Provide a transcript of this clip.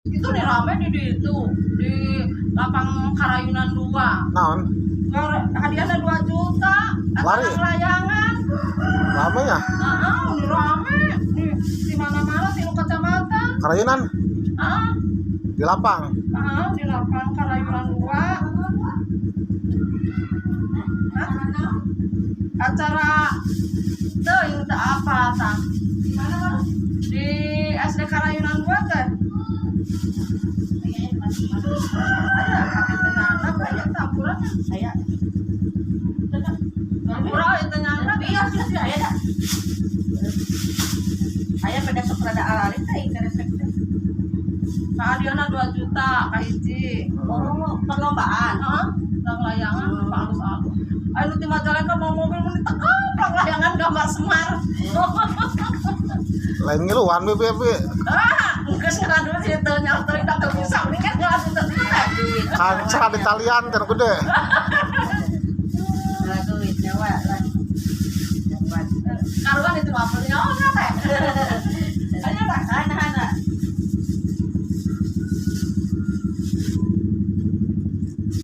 Itu nih rame di itu di lapang Karayunan 2. Naon? Hadiahnya 2 juta. Lari? Acara layangan. Rame ya? Ah, ini rame. Nih, di mana-mana di kecamatan. Karayunan Ah, di lapang. Ah, di lapang Karayunan 2. Hah? Acara teu yang teu apa tah? Di mana, Bang? Di SD Karayunan 2 teh. Aya, abi teh nyandak aya campuran. Saya. Hampura itu nyandak. Iya, sih aya dah. Aya pada sok rada alarit teh keresek teh. Hadiahna 2 juta kahiji. Oh, perlombaan. Heeh, langlayangan Pak alus-alus. Ayo nu ti Majalengka mau mobil mun ditekap langlayangan gambar Semar. Lain ngiluan bi bi. Ah, geus ngadu sih teu nyaho teuing da teu bisa mending kan ngadu teu teh. Duit. Kancra di talian kan gede. Lah duit nyawa lah. Nyawa. Karuan itu mah nyaho nya teh.